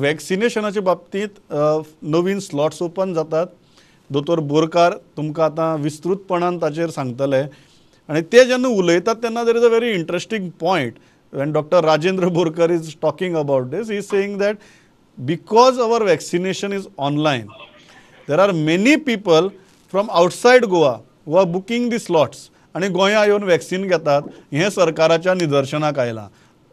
वॅक्सिनेशनाच्या बाबतींत नवीन slots open जातात. दोतोर बोरकार तुमकां आतां विस्तृतपणान ताचेर सांगतले आनी ते जेन्ना उलयतात तेन्ना there is a very interesting point. When Doctor Rajendra Borkar is talking about this, he is saying that because our vaccination is online, there are many people from outside Goa who are booking the slots आनी गोंया येवन vaccine घेतात. हें सरकाराच्या निदर्शनाक आयलां.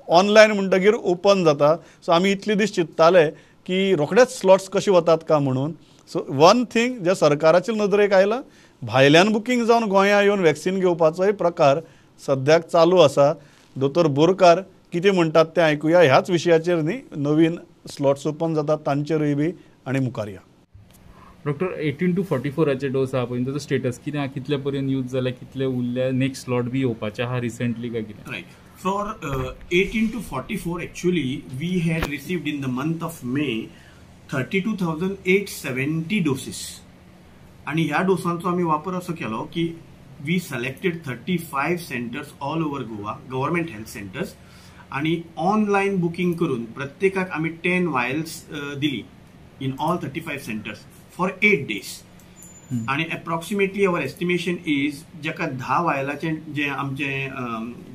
Online म्हणटगीर open जाता. So आमी इतले दीस चिंत्ताले की रोखडेच स्लॉट्स कशे वतात का म्हणून. सो वन थिंग जे सरकाराचे नदरेक आयलां, भायल्यान बुकींग जावन गोंया येवन वॅक्सिन घेवपाचोय प्रकार सद्याक चालू आसा. दोतोर बोरकार कितें म्हणटात तें आयकुया ह्याच विशयाचेर न्ही, नवीन स्लॉट्स ओपन जातात तांचेरूय बी आनी मुखार या. डॉक्टर, 18 टू 44 डोस आहा पळय, ताचो स्टेटस कितें आहा, कितले पर्यंत यूज जाला, कितले उरल्या, नेक्स्ट स्लॉट बी येवपाचे आहा रिसेंटली काय कितें? Right. For 18 to 44, actually, we had received in the month of May 32,870 doses. आणि ह्या डोसांचो आमी वापर असो केलो की we selected 35 centers all over Goa, government health centers, आणि ऑनलायन बुकींग करून प्रत्येकाक आमी 10 वायल्स दिली in all 35 centers for 8 days. आणि अप्रॉक्सिमेटली our estimation is जाका 10 वायलाचे जे आमचे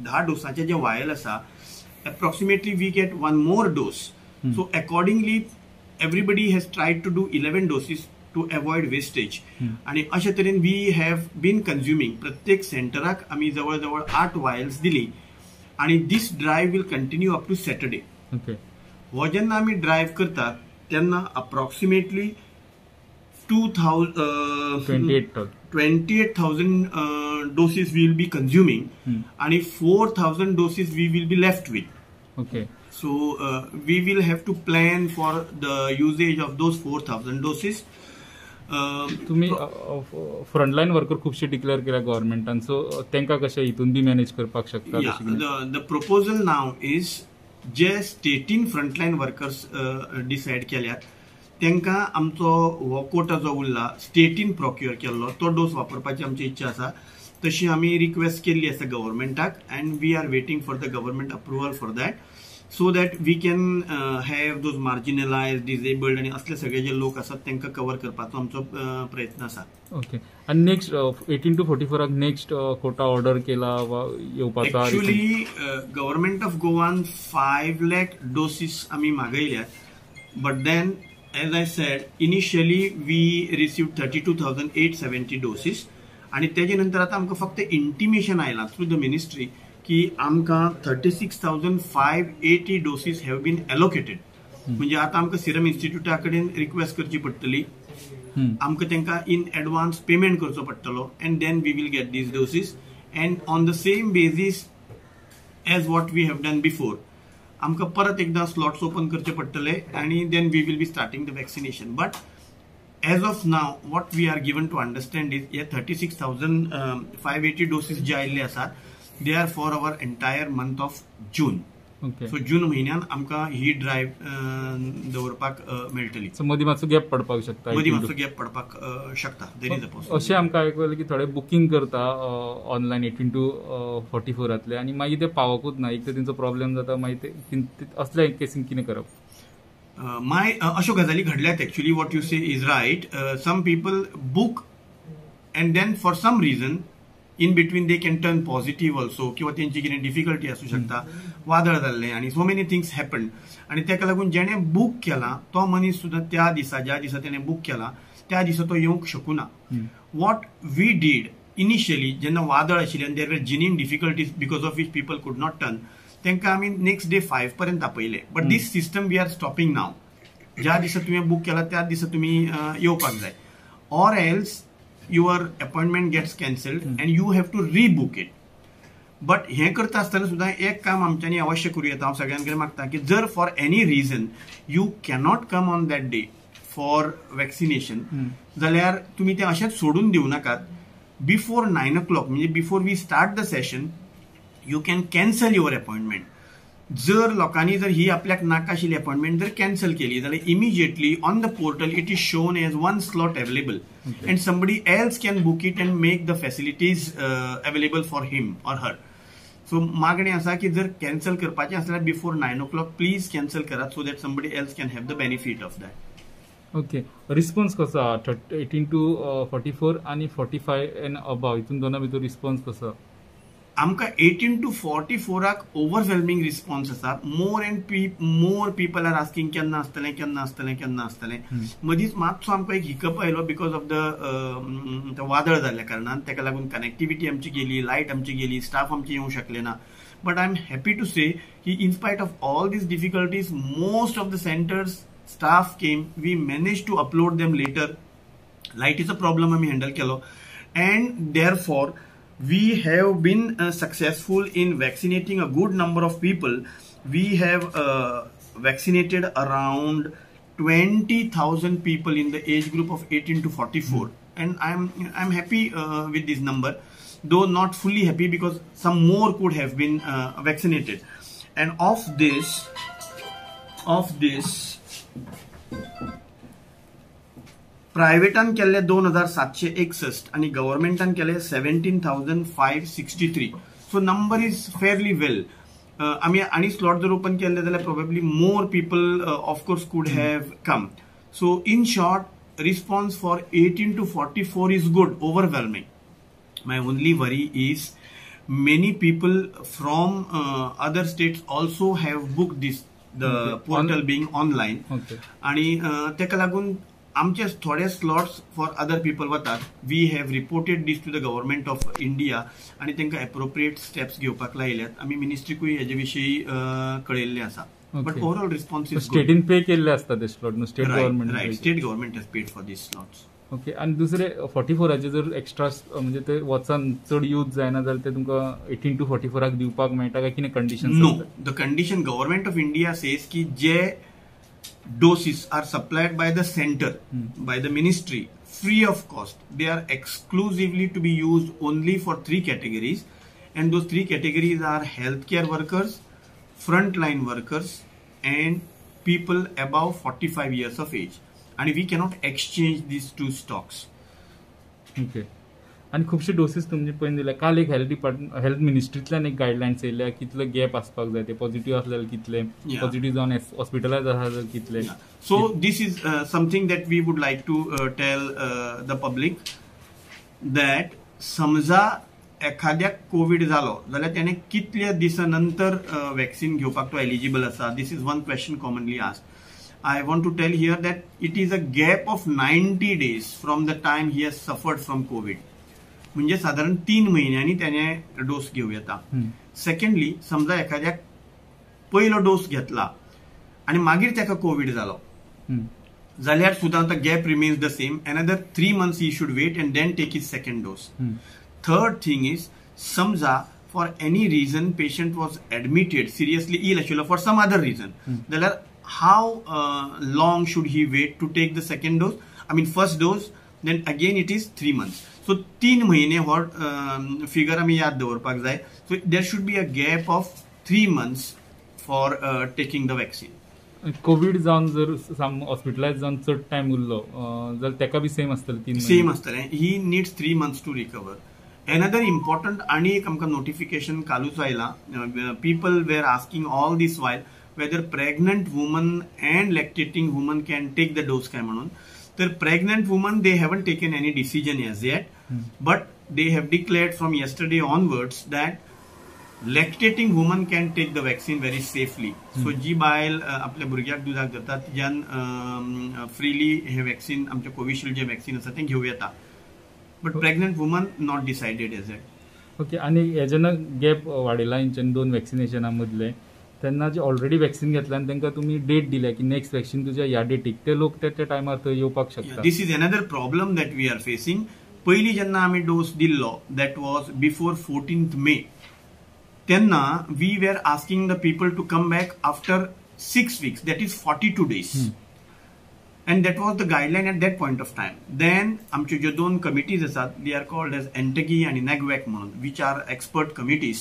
10 डोसाचे जे वायल आसा, approximately we get one more dose. So accordingly everybody has tried to do 11 doses to avoid wastage. आणि अशे तरेन we have been consuming. प्रत्येक सेंटराक आमी जवळ जवळ 8 वायल्स दिली आणि this drive will continue up to Saturday. हो जेन्ना आमी ड्रायव्ह करतात तेन्ना approximately 28,000 doses we will be consuming आणि 4,000 doses we will be left with. So we will have to plan for the usage of those 4,000 doses. तुम्ही frontline worker खुबशे declare केल्या गव्हर्मेंटान, so तांकां कशें हितून बी मॅनेज करपाक शकता? The proposal now is जे स्टेटीन फ्रंटलायन वर्कर्स डिसायड केल्यात तांकां आमचो हो कोटा जो उरला स्टेटीन प्रोक्युअर केल्लो तो डोस वापरपाची आमची इच्छा आसा. तशी आमी रिक्वेस्ट केल्ली आसा गव्हर्मेंटाक and we are waiting for the government approval for that, so that we can have those marginalized, disabled आणि असले सगळे जे लोक आसात तांकां कवर करपाचो आमचो प्रयत्न आसा. ओके. आनी नेक्स्ट 18 टू 44 नेक्स्ट कोटा ऑर्डर केला वा येवपाचो? एक्च्युअली गव्हर्मेंट ऑफ गोवान 5 लाख डोसीस आमी मागयल्यात, but then as I said initially we received 32,870 doses आणि तेजे नंतर आतां आमकां फक्त इंटिमेशन आयलां थ्रू the ministry की आमकां 36,580 doses have been allocated. म्हणजे आतां आमकां सिरम इन्स्टिट्यूटा कडेन रिक्वेस्ट करची पडटली, आमकां तांकां इन एडवान्स पेमेंट करचो पडटलो and then we will get these doses and on the same basis as what we have done before आमकां परत एकदां स्लॉट्स ओपन करचे पडटले आनी then we will be starting the vaccination. But as of now what we are given to understand is हे 36,580 doses जे आयिल्ले आसात they are for our entire month of June. So जून म्हयन्यान आमकां ही ड्रायव्ह दवरपाक मेळटली. सो मदीं मातसो गॅप पडपाक शकता. मदीं मातसो गॅप पडपाक शकता. There is a possibility. अशें आमकां आयकलें की थोडे बुकींग करता ऑनलायन 18 टू 44 आनी मागीर ते पावकूच ना, एक तर तेंचो प्रॉब्लेम जाता, मागीर ते असल्या केसीन कितें करप? माय अश्यो गजाली घडल्यात. Actually what you say is right. Some people book and then for some reason in between they can turn positive also, किंवा तेंची कितें डिफिकल्टी आसूं शकता, वादळ जाल्लें आनी सो मेनी थिंग्स हॅपन. आनी ताका लागून जेणें बूक केलां तो मनीस सुद्दां त्या दिसा ज्या दिसा तेणें बूक केलां त्या दिसा तो येवंक शकूना. What we did initially जेन्ना वादळ आशिल्लें आनी there were genuine difficulties because of which people could not turn, तांकां आमी नेक्स्ट डे 5 पर्यंत आपयले. But this system we are stopping now. ज्या दिसा तुवें बूक केला त्याच दिसा तुमी येवपाक जाय, or else your appointment gets cancelled and you have to rebook it. But हें करता आसतना सुद्दां एक काम आमच्यांनी अवश्य करूं येता. हांव सगळ्यां कडेन मागता की जर for any reason you cannot come on that day for vaccination जाल्यार तुमी तें अशेंच सोडून दिवं नाकात. बिफोर 9 o'clock म्हणजे before we start the session you can cancel your appointment. जर लोकांनी जर ही आपल्याक नाका आशिल्ली अपॉयंटमेंट जर कॅन्सल केली जाल्यार immediately on the portal it is shown as one slot available and somebody else can book it and make the facilities available for him or her. So मागणी आसा की जर कॅन्सल करपाचें आसल्यार बिफोर 9 o'clock please cancel करात, so that somebody else can have the benefit of that. Okay, response कसो आहा 18 to 44 आनी 45 एंड अबाव हितून दोना भितर रिस्पॉन्स कसो? आमकां 18 to 44 overwhelming response आसा. More and more people are asking केन्ना आसतलें, केन्ना आसतलें, केन्ना आसतलें. मदींच मातसो आमकां एक हिकअप आयलो because of the वादळ जाल्ल्या कारणान, ताका लागून कनेक्टिविटी आमची गेली, लायट आमची गेली, स्टाफ आमचे येवंक शकले ना. But I am happy to say की in spite of all these difficulties most of the centres staff came. We managed to upload them later. लायटीचो problem आमी हँडल केलो and therefore we have been successful in vaccinating a good number of people. We have vaccinated around 20,000 people in the age group of 18 to 44, and I'm happy with this number, though not fully happy because some more could have been vaccinated. And of this प्रायव्हेटान केल्ले 2,761 आणि गव्हर्मेंटान केले 17,563. So number is fairly well. आमी आनी slot जर open केल्ले जाल्यार probably more people of course could have come. So in short, response for 18 to 44 is good, overwhelming. My only worry is many people from other states also have booked this, the portal being online. आणि ताका लागून आमचे थोडे slots for other people वतात. We have reported this to the government of India आनी तांकां appropriate steps घेवपाक लायल्यात. आमी मिनिस्ट्रीकूय हेजे विशीं कळयल्लें आसा. But overall response is स्टेटीन पे केल्ले आसता ते slot, state government? Right, state government has paid for this slots. Okay, आनी दुसरे 44 जर एक्स्ट्रा म्हणजे ते वचन चड यूज जायना जाल्यार ते तुमकां 18 to 44 दिवपाक मेळटा काय कितें condition? No, the condition government of India says की जे doses are supplied by the center, by the ministry, free of cost. They are exclusively to be used only for 3 categories, and those 3 categories are healthcare workers, frontline workers, and people above 45 years of age. And we cannot exchange these 2 stocks. Okay. आनी खुबशे डोसीस तुमचे पयलीं दिल्या. काल एक health department, health मिनिस्ट्रींतल्यान एक guidelines येयल्या कितलो गॅप आसपाक जाय, ते पॉझिटिव्ह आसल्यार कितले, पॉझिटिव्ह जावन हॉस्पिटलायज आसा जाल्यार कितले. So this is something that we would like to tell the public that समजा एखाद्याक कोवीड जालो जाल्यार त्याने कितल्या दिसां नंतर वॅक्सिन घेवपाक तो एलिजिबल आसा. This is one question commonly asked. I want to tell here that it is a gap of 90 days from the time he has suffered from COVID. म्हणजे साधारण 3 म्हयन्यांनी त्याने डोस घेवं येता. सेकंडली, समजा एखाद्याक पयलो डोस घेतला आनी मागीर ताका कोवीड जालो जाल्यार सुद्दां the gap remains the same. Another 3 months he should wait and then take his second dose. Third thing is, समजा for any reason patient was admitted seriously ill आशिल्लो फॉर सम अदर रिजन, जाल्यार how long should he wait to take the second dose? I mean first dose, then again it is 3 months. So 3 महिने हो figure आमी याद दवरपाक जाय. So there should be a gap of 3 months for taking the vaccine. Covid जावन जर हॉस्पिटलायज जावन चड टायम उरलो जाल्यार ताका बी सेम आसतलें? 3 सेम आसतलें. He needs 3 months to recover. Another important आनी एक आमकां नोटिफिकेशन कालूच आयलां. People were asking all this while whether pregnant woman and lactating woman can take the dose काय म्हणून. तर pregnant woman they haven't taken any decision as yet, but they have declared from yesterday onwards that lactating woman can take the vaccine very safely. So जी बायल आपल्या भुरग्याक दुदाक धरता तिज्यान freely हे vaccine, आमचें कोविशिल्ड जें वॅक्सिन आसा तें घेवं येता. But pregnant woman not decided as yet. Okay, आनी हे जेन्ना गॅप वाडयला हेंच्यानी 2 वॅक्सिनेशना मदले, तेन्ना जे ऑलरेडी वॅक्सिन घेतल्या आनी तांकां तुमी डेट दिल्या की नेक्स्ट वॅक्सिन तुज्या ह्या डेटीक, ते लोक त्या टायमार थंय येवपाक शकता. This is another problem that we are facing. पयलीं जेन्ना आमी डोस दिल्लो that was before 14th May, तेन्ना we were asking the people to come back after 6 weeks, that is 42 days. And that was the guideline at that point of time. Then आमच्यो ज्यो 2 committees आसात, they are called as एन्टगी आनी नॅगवॅक म्हणून, which are expert committees.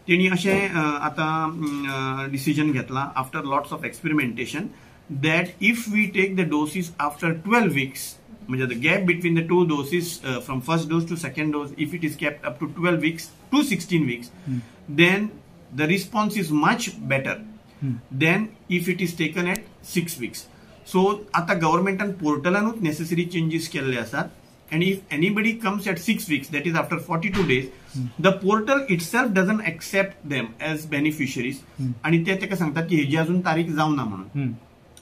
तेणी अशें आतां decision घेतलां after lots of experimentation that if we take the doses after 12 weeks, म्हणजे the gap between the 2 doses from first dose to second dose, if it is kept up to 12 weeks to 16 weeks, then the response is much better than if it is taken at 6 weeks. So आता गव्हर्मेंटान पोर्टलानूच necessary changes केल्ले आसात and if anybody comes at 6 weeks, that is after 42 days, the portal itself doesn't accept them as beneficiaries आणि ते ताका सांगतात की हेजी अजून तारीख जावना म्हणून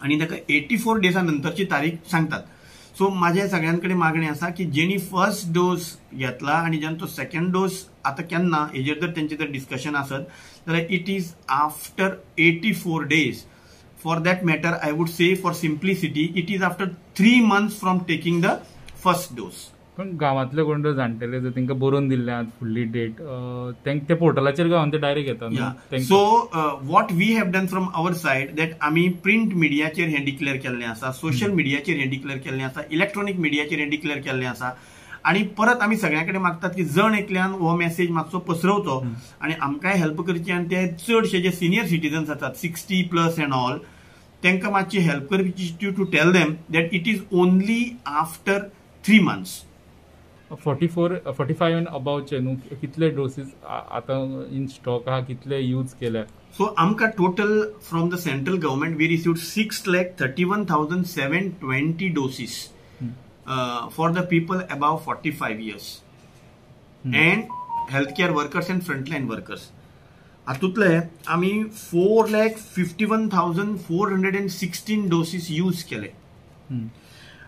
आणि ताका 84 डेजा नंतरची तारीख सांगतात. सो माझ्या सगळ्यांकडे मागणी आसा की जेणी फर्स्ट डोस घेतला आणि ज्यांचो सेकंड डोस आता केन्ना हेजेर जर तेंचे जर डिस्कशन आसत जाल्यार it is after 84 days. For that matter I would say for simplicity it is after 3 months from taking the first dose. पण गावांतले कोण जर जाणटेले जर तांकां बरोवन दिल्ले आहात फुडली डेट, ते पोर्टलाचेर गावन ते डायरेक्ट येता. So what we have done from our side that आमी प्रिंट मिडियाचेर हें डिक्लेअर केल्लें आसा, सोशल मिडियाचेर हें डिक्लेअर केल्लें आसा, इलेक्ट्रॉनीक मिडियाचेर हें डिक्लेअर केल्लें आसा आणि परत आमी सगळ्यां कडेन मागतात की जण एकल्यान हो मेसेज मातसो पसरवचो आणि आमकांय हेल्प करची आनी ते चडशे जे सिनियर सिटीजन्स आसात 60+ एंड ऑल तांकां मातशी हेल्प करची to tell them that it is only after 3 months. 44, 45 and अबावचे न्हू कितले डोसीस आतां इन स्टॉक आहा, कितले यूज केल्या? सो आमकां total from the central government we received 6,31,720 doses for the people above 45 years and health care workers and frontline workers. हातूंतले आमी 4,51,416 डोसीस use केले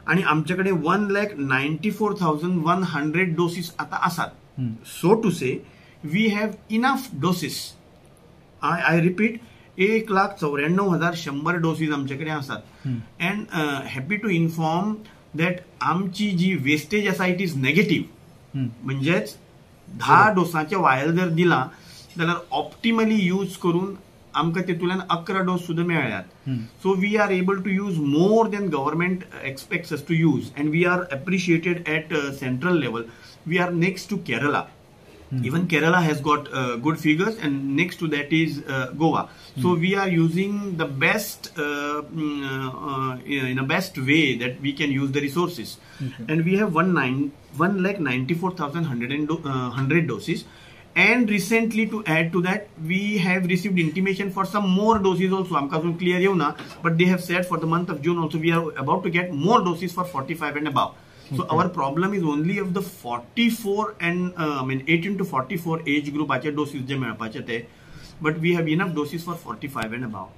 आणि आमचे कडेन 1,94,100 डोसीस आता आसात. So to say we have enough doses. I repeat, 1,94,100 doses आमचे कडेन आसात. And happy to inform that आमची जी वेस्टेज आसा it is negative. म्हणजेच 10 डोसांचे वायल जर दिला जाल्यार ऑप्टिमली यूज करून आमकां तेतूंतल्यान 11 डोस सुद्दां मेळ्ळ्यात. So we are able to use more than government expects us to use and we are appreciated at central level. We are next to Kerala. Even Kerala has got good figures and next to that is Goa. So we are using the best in a best way that we can use the resources. And we have 1,94,100 doses. And recently, to add to that, we have received intimation for some more doses also. आमकां अजून clear येवना, but they have said for the month of June also we are about to get more doses for 45 and above. So our problem is only of the 44 and 18 to 44 age group आचे doses जे मेळपाचे ते, but we have enough doses for 45 and above.